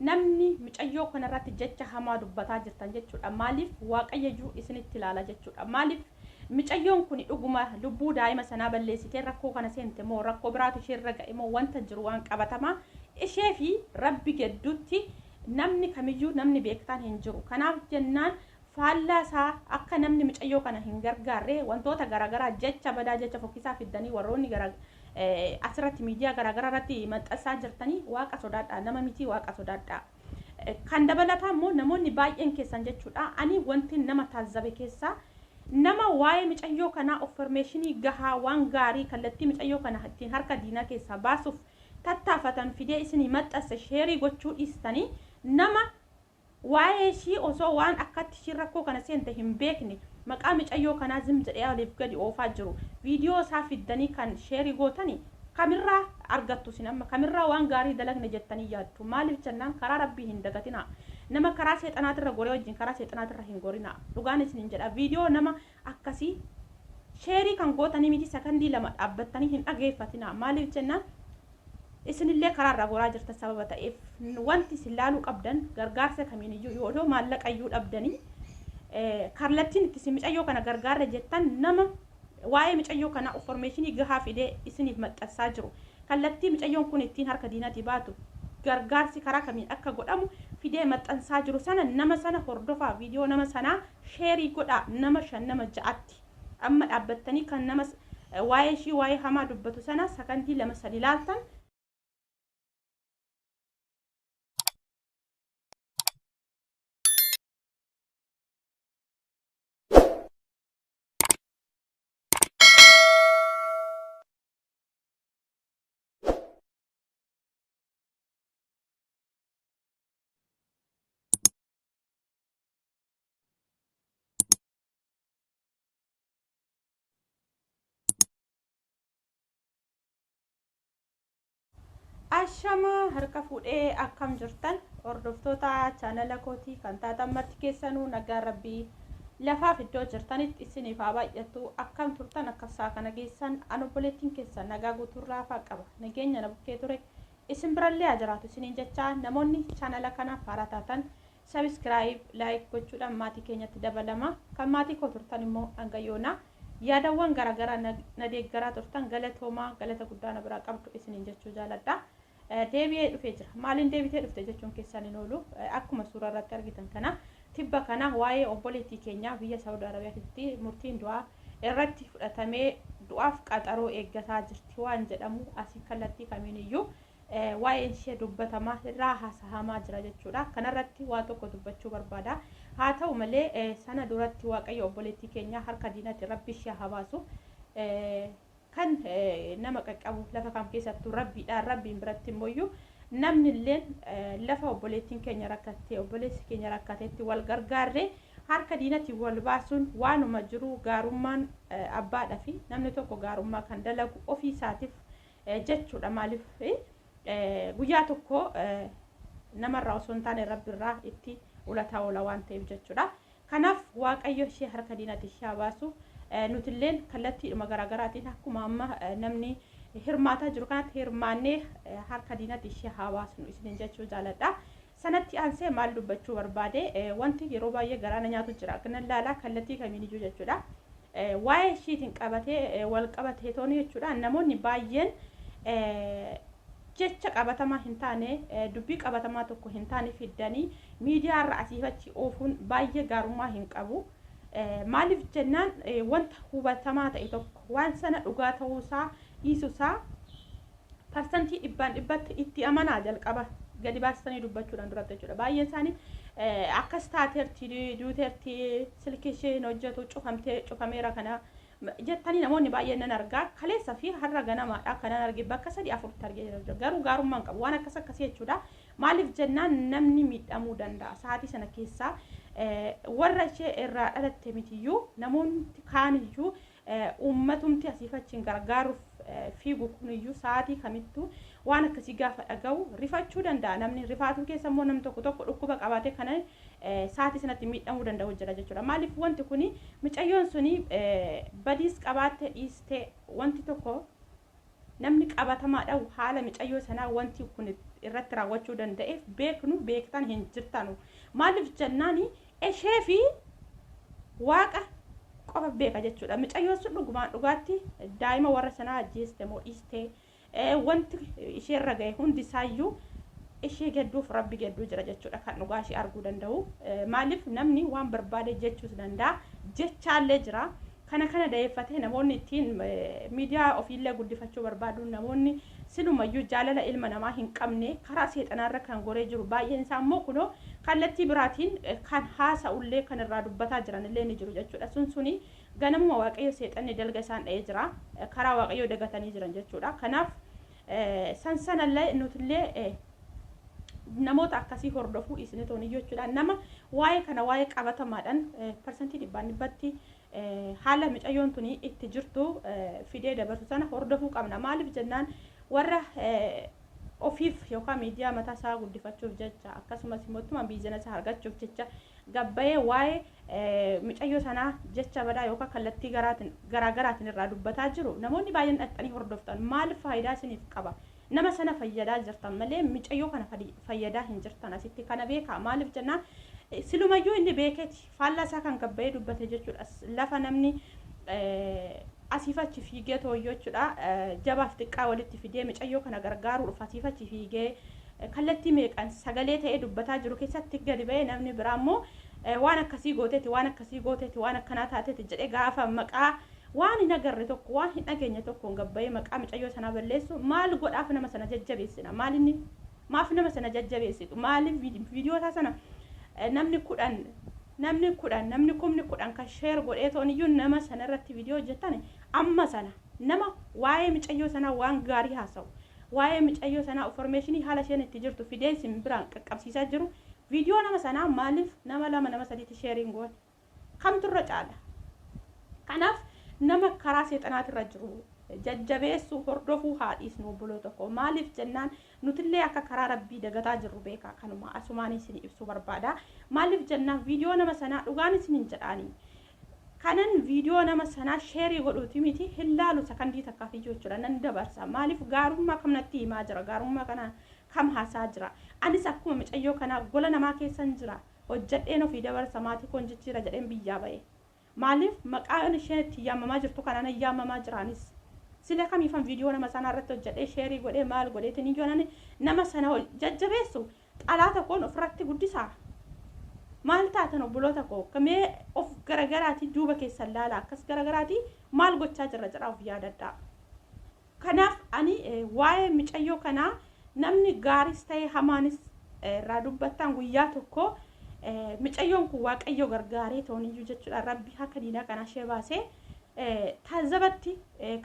Namni micayyoo kanarratti jecha hamaa dubbataa jirtan jechuudha. Maaliif Waaqayyoyyuu isinitti ilaala jechuudha. Maaliif micayyoon kun dhuguma lubbuu daa'ima sanaa balleessitee rakkoo kana seente moo rakkoo biraatu isheerra ga'e moo, wanta jiru waan qabatamaa ishee fi Rabbi gedduutti namni kamiyyuu namni beektaan hin jiru. Kanaaf jennaan faallaa isaa akka namni micayyoo kana hin gargaarre wantoota garaagaraa, jecha badaa, jecha fokkisaa fiddanii warroonni gara asirratti miidiyaa garaagaraa irratti maxxansaa jirtanii, Waaqa sodaadhaa, nama miti, Waaqa sodaadhaa. Kan dabalataa immoo namoonni baay'een keessan jechuudha, ani wanti nama taazzabe keessaa nama waa'ee micayyoo kanaa information gahaa, waan gaarii kallattii micayyoo kana ittiin harka diinaa keessaa baasuuf tattaafatan fidee isinii maxxanse share gochuu dhiistanii, nama waa'ee ishii osoo waan akkatti ishiin rakkoo kana seente hin beekne maqaa micayyoo kanaa zim jedhee oliif gadi oofaa jiru viidiyoo isaa fiddanii kan share gootani kamirraa argattu isin? Amma kamirraa waan gaarii dalagne jettanii yaaddu? Maaliif jennaan karaa Rabbii hin dagatinaa. Nama karaa seexanaatirra goree wajjin karaa seexanaatirra hin gorinaa. Dhugaan isinin jedha, viidiyoo nama akkasii share kan gootanii miti, sakandii 2 dhaabbattanii hin dhageeffatinaa. Maaliif jennaan isinillee karaarraa goraa jirtan sababa ta'eef, wanti isin laaluu qabdan gargaarsa kamiiniyyuu yoo maallaqa iyyuu dhabdanii, kallattiin itti isin micayyoo kana gargaarra jettan nama waa'ee micayyoo kanaa information gahaa fidee isiniif maxxansaa jiru, kallattii micayyoon kun ittiin harka diinaatii baatu gargaarsi karaa kamiin akka godhamu fidee maxxansaa jiru sana, nama sana hordofaa, viidiyoo nama sanaa share godhaa nama 5, nama 6tti. Amma dhaabbattanii kan nama waa'ee ishii waa'ee hamaa dubbatu sana sakandii 2, 3 laaltan. Ashama harka fuudhee, akkam jirtan hordoftoota chaanala kootii kan taatan marti keessanuu? Nagaan Rabbii lafaaf iddoo jirtanitti isiniif haa baay'atu. Akkam turtan? Akka isaa kana geessan? An obboleettiin keessan nagaa guutuurraa afaa qaba. Nageenya na bukkee ture isin birallee haa jiraatu isiniin jechaa, namoonni chaanala kanaaf haaraa taatan subscribe, like gochuudhaan maatii keenyatti dabalama. Kan maatii koo turtan immoo hanga yoonaa yaadawwan garaagaraa na deeggaraa turtan galatoomaa, galata guddaa na biraa qabdu isiniin jechuu jaaladha. Deebi'ee dhufee jira. Maaliin deebitee dhufte jechuun keessan hin oolu. Akkuma suuraa irratti argitan kana, tibba kana waa'ee obboleettii keenyaa biyya Saawud Arabiyaatti murtiin du'aa irratti fudhatamee du'aaf qaxaroo eeggataa jirti waan jedhamu asii kallattii kamiin iyyuu waa'een ishee dubbatamaa irraa haasahamaa jira jechuudha. Kanarratti waa tokko dubbachuu barbaada. Haa ta'u malee sana duratti Waaqayyo obboleettii keenya harka diinatti Rabbi ishee haa baasu. Kan nama qaqqabu lafa kam keessattuu Rabbiidha. Rabbiin biratti immoo namni illeen lafa obboleettiin keenya rakkattee, obboleessi keenya rakkatetti wal gargaarree harka diinatti wal baasuun waanuma jiru. Gaarummaan abbaadha fi namni tokko gaarummaa kan dalagu ofii isaatiif jechuudha. Maaliif guyyaa tokko namarraa osoo hin taane Rabbirraa itti ulataa oola waan ta'eef jechuudha. Kanaaf Waaqayyo ishee harka diinatti ishee haa baasu. Nutilleen kallattiidhuma garaagaraatiin akkuma amma namni hirmaataa jiru kanatti hirmaannee harka diinatti ishee haa baasnu isiniin jechuu jaaladha. Sanatti aansee maal dubbachuu barbaade? Wanti yeroo baay'ee garaa na nyaatu jira. Nan laalaa kallattii kamiin iyyuu jechuudha. Waa'ee ishiitiin qabatee wal qabatee tooni jechuudha. Namoonni baay'een jecha qabatamaa hin taane, dubbii qabatamaa tokko hin taane fiddanii miidiyaa irra asiif achi oofuun baay'ee gaarummaa hin qabu. Maaliif jennaan wanta hubatamaa ta'e tokko, waan sana dhugaa ta'uusaa dhiisuusaa parsantii dhibbaan dhibbatti itti amanaa jalqaba gadi baasitanii dubbachuudhaan duratti jechuudha. Baay'een isaanii akkas taateerti, duuteerti, silkii ishee hin hojjetu, cufamtee, cufameera kana jettanii namoonni baay'een nan argaa. Kaleessa fi har'a ganamaadha kanan arge, bakka sadi afurtti argee jira. Garuu gaarummaa hin qabu waan akkas akkasii jechuudha. Maaliif jennaan namni miidhamuu danda'a. Sa'aatii sana keessaa warra ishee irraa dhalatte mitiyyuu, namoonni kaaniyyuu, uummatumti asiif achiin gargaaruuf fiigu kuniyyuu sa'aatii kamittuu waan akkasii gaafa dhaga'u rifachuu danda'a. Namni rifaatuu keessa immoo namni tokko tokko dhukkuba qabaate kana sa'aatii sanatti miidhamuu danda'u jira jechuudha. Maaliif wanti kuni micayyoon suni badiis qabaatte dhiiste, wanti tokko namni qabatamaadha haala micayyoo sanaa wanti kun irratti raawwachuu danda'eef beeknu beektan hin jirtanu. Maaliif jennaani ishee fi waaqa qofa beeka jechuudha. Micayyoon sun dhugumaan dhugaatti daa'ima warra sanaa ajjeeste moo dhiiste, wanti isheerra ga'e hundi isaayyuu ishee gadduuf rabbi gadduu jira jechuudha kan dhugaa ishee arguu danda'u. Maaliif namni waan barbaade jechuus danda'a, jechaallee jira. Kana kana da'eeffatee namoonni ittiin miidiyaa ofiillee guddifachuu barbaadu, namoonni silumayyuu jaalala ilma namaa hin qabne karaa seexanaarra kan goree jiru baay'een isaa immoo kunoo kallattii biraatiin kan haasa'ullee kan irraa dubbataa jiranillee ni jiru jechuudha. Sun suni ganamuma waaqayyo seexanni dalga isaan dha'ee jira, karaa waaqayyoo dagatanii jiran jechuudha. Kanaaf san sanallee nutillee namoota akkasii hordofuu dhiisne tooniyyuu jechuudha. Nama waa'ee kana waa'ee qabatamaadhaan parsantii dhibbaan dhibbatti haala micayyoon tuni itti jirtu fidee dabarsu sana hordofuu qabna. Maaliif jennaan warra ofiif yookaan miidiyaa mataa isaa guddifachuuf jecha akkasumas immoo biizinasa argachuuf jecha gabbayee waa'ee micayyoo sanaa jecha badaa yookaan kallattii garaagaraatiin irraa dubbataa jiru namoonni baay'een dhaqxanii hordoftan maal faayidaa isiniif qaba? Nama sana fayyadaa jirtan malee micayyoo kana fayyadaa hin jirtan, asitti kana beekaa. Maaliif jennaan silumayyuu inni beekeeti faallaa isaa kan gabbayee dubbate jechuudha. Lafa namni asiif achi fiigee tooyyoo jechuudha, jabaaf xiqqaa walitti fidee micayyoo kana gargaaruudhaaf asiif achi fiigee kallattii meeqan sagalee ta'ee dubbataa jiru keessatti gadi ba'ee namni biraa immoo waan akkasii gooteeti, waan akkasii gooteeti, waan akkanaa taateeti jedhee gaafa maqaa waan hin agarre tokko, waan hin dhageenye tokkoon gabbayee maqaa micayyoo sanaa balleessu maal godhaaf nama sana jajjabeessina? Maal inni maaf nama sana jajjabeessitu? Maaliif viidiyoo isaa sana namni 10, namni 10, namni 10,000 kan share godhee tooniyyuu nama sana irratti viidiyoo hojjetan? Amma sana nama waa'ee micayyoo sanaa waan gaarii haasa'u, waa'ee micayyoo sanaa information haala isheen itti jirtu fidee isin biraan qaqqabsiisaa jiru, viidiyoo nama sanaa maaliif nama 2, nama 3tti share hin goone? Kamturra caala? Kanaaf nama karaa seexanaatirra jiru jajjabeessuu hordofuu haa dhiisnu, obboloo tokko. Maaliif jennaan nutillee akka karaa rabbii dagataa jirru beekaa, kanuma asumaan isin ibsuu barbaada. Maaliif jennaan viidiyoo nama sanaa dhugaan isin hin jedhaanii kanan viidiyoo nama sanaa share godhuuti miti, hin laalu sakandii takkaaf iyyuu jechuudha, nan dabarsa. Maaliif gaarummaa kam natti himaa jira? Gaarummaa kana kam haasaa jira? Anis akkuma micayyoo kanaa gola namaa keessan jira, hojjedheen ofii dabarsa, maatii koon jijjiira jedheen biyyaa ba'e. Maaliif maqaan isheen itti yaamamaa jirtu kanaan yaamamaa jiraanis sila kamiifan viidiyoo nama sanaa irratti hojjedhee share godhee maal godheetiin iyyuu nama sana jajjabeessu xalaata koon ofirratti guddisaa? Maal taatan, obboloota koo? Mee of garagaraati duuba keessan laala, akkas garagaraati maal gochaa jirra jedhaa of yaadadhaa. Kanaaf ani waa'ee micayyoo kanaa namni gaaris ta'e hamaanis irraa dubbattan, guyyaa tokko micayyoon kun waaqayyo gargaaree ta'uniyyuu jechuudha, rabbi akka diinaa kanaa ishee baasee taazabatti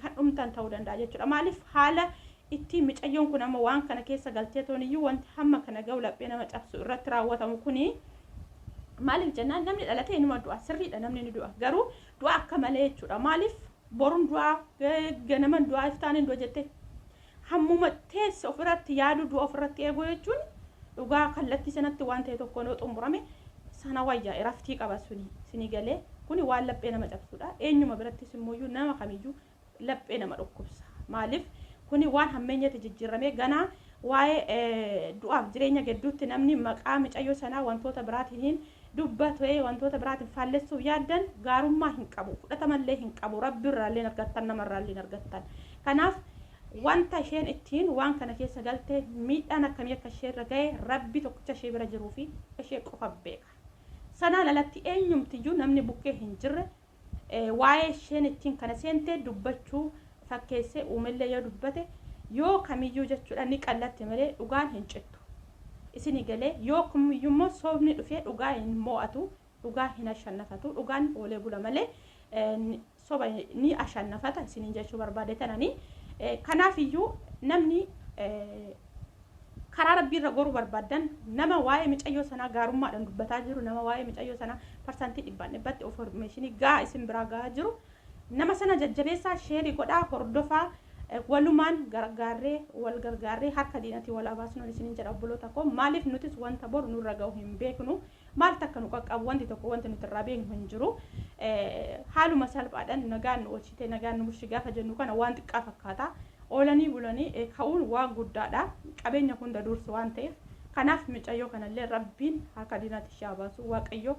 kan dhumtan ta'uu danda'a jechuudha. Maaliif haala ittiin micayyoon kun amma waan kana keessa galtee ta'uniyyuu wanti hamma kana ga'u laphee nama cabsu irratti raawwatamu kuni, maaliif jennaan namni dhalatee inuma du'a, sirriidha, namni ni du'a, garuu du'a akka malee jechuudha. Maaliif boruun du'a, ganaman du'a, iftaan du'a jettee hammuma teesse ofirratti yaadu, du'a ofirratti eeguu jechuun dhugaa kallattii sanatti waan ta'e tokko yoo xumurame sana wayyaa, raftii qaba suni sini galee. Kuni waan laphee nama cabsudha. Eenyuma birattis immoo nama kamiyyuu laphee nama dhukkubsa. Maaliif kuni waan hammeenyatti jijjiiramee ganaa waa'ee du'aaf jireenya gidduutti namni maqaa micayyoo sanaa wantoota biraatiin dubbatee wantoota biraatiin faallessuuf yaaddan gaarummaa hin qabu, fudhatamallee hin qabu, rabbi irraallee argattan, namarraallee argattan. Kanaaf wanta isheen ittiin waan kana keessa galte, miidhaan akkamii akka ishee irra ga'e rabbi tokkicha ishee bira jiruu fi ishee qofa beeka. Sanaan alatti eenyumtiyyuu namni bukkee hin jirre waa'ee isheen ittiin kana seente dubbachuu fakkeessee uumellee yoo dubbate yoo kamiyyuu jechuudha ni qallatti malee dhugaan hin cittu. Isinii galee? Yoo kamiyyuu immoo soobni dhufee dhugaa hin mo'atu, dhugaa hin ashannafatu, dhugaan oolee bula malee soba ni ashannafata isiniin jechuu barbaade tananii. Kanaaf iyyuu namni karaa rabbiirra goruu barbaaddan nama waa'ee micayyoo sanaa gaarummaadhaan dubbataa jiru, nama waa'ee micayyoo sanaa parsantii dhibbaan dhibbatti information gaa isin biraa gahaa jiru, nama sana jajjabeessaa, share godhaa, hordofaa, walumaan gargaarree wal gargaarree harka diinatii wal abaasnuun isiniin jedha, obboloota koo. Maaliif nutis wanta boru nurra gahu hin beeknu, maal takka nu qaqqabu, wanti tokko wanti nuti irraa beeknu hin jiru. Haaluma salphaadhaan nagaan nu oolchite, nagaan nu bulchi gaafa jennu kana waan xiqqaa fakkaata. Oolanii bulanii ka'uun waan guddaadha. Qabeenya hunda dursu waan ta'eef. Kanaaf mucayyoo kanallee Rabbiin harka diinaatti ishee haa baasu. Waaqayyo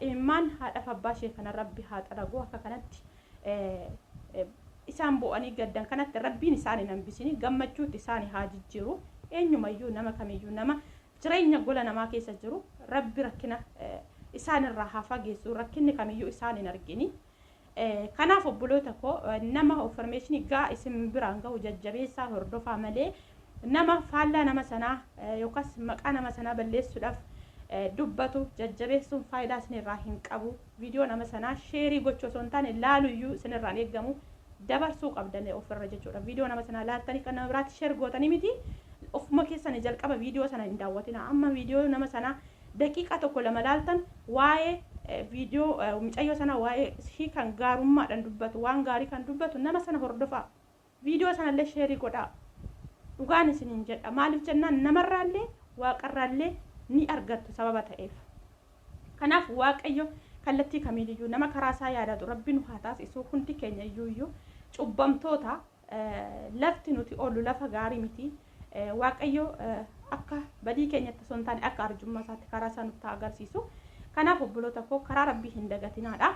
imimmaan haadhaaf abbaa ishee kana Rabbi haa xaragu. Akka kanatti isaan bo'anii gaddan kanatti Rabbiin isaan hin hambisini, gammachuutti isaan haa jijjiiru. Eenyumayyuu, nama kamiyyuu, nama jireenya gola namaa keessa jiru Rabbi rakkina isaan irraa haa fageessu, rakkinni kamiyyuu isaan hin argini. Kanaaf obboloota koo, nama information gaa isin biraan gahu jajjabeessaa hordofaa malee, nama faallaa nama sanaa yookaas maqaa nama sanaa balleessuudhaaf dubbatu jajjabeessuun faayidaa isinirraa hin qabu. Viidiyoo nama sanaa share gochuu osoo hin taane, laaluyyuu isinirraan eeggamu, dabarsuu qabdan ofirra jechuudha. Viidiyoo nama sanaa laaltanii kan nama biraatti share gootanii miti, ofuma keessanii jalqaba viidiyoo sana hin daawwatina. Amma viidiyoo nama sanaa daqiiqaa tokko lama laaltan, waa'ee viidiyoo mucayyoo sana, waa'ee ishii kan gaarummaadhaan dubbatu, waan gaarii kan dubbatu nama sana hordofaa. Viidiyoo sanallee share godhaa. Dhugaan isiniin jedha. Maaliif jennaan, namarraallee waaqarraallee ni argattu sababa ta'eef. Kanaaf Waaqayyo kallattii kamiiniyyuu nama karaa isaa yaadatu Rabbi nu haa taasisu. Hundi keenya iyyuu cubbamtoota, lafti nuti oollu lafa gaarii miti. Waaqayyo akka badii keenyatti osoo hin taane, akka arjummaa isaatti karaa isaa nutti agarsiisu. Kanaaf obboloota koo, karaa Rabbii hin dagatinaadha.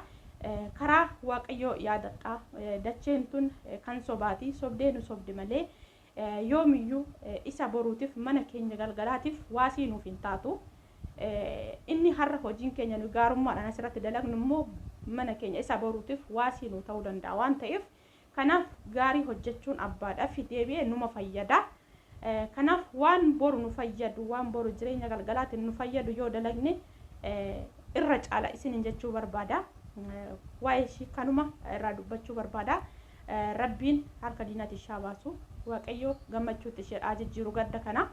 Karaa Waaqayyoo yaadadha. Dacheen tun kan sobaati. Sobdee nu sobdi malee yoomiyyuu isa boruutiif, mana keenya galgalaatiif waasii nuuf hin taatu. Inni har'a hojiin keenya nu gaarummaadhaan asirratti dalagnu immoo mana keenya isa boruutiif waasii nu ta'uu danda'a waan ta'eef, kanaaf gaarii hojjechuun abbaadhaaf deebi'ee numa fayyada. Kanaaf waan boru nu fayyadu, waan boru jireenya galgalaatiin nu fayyadu yoo dalagne irra caala isiniin jechuu barbaada. Waa'ee ishii kanuma irraa dubbachuu barbaada. Rabbiin harka diinaatti ishee baasu. Waaqayyo gammachuutti ishee jijjiiru gadda kana.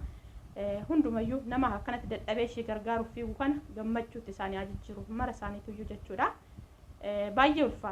Hundumayyuu nama akkanatti dadhabee ishee gargaaruuf fiigu kana gammachuutti isaanii haa jijjiiru, mara isaaniituyyuu jechuudha. Baay'ee ulfaata.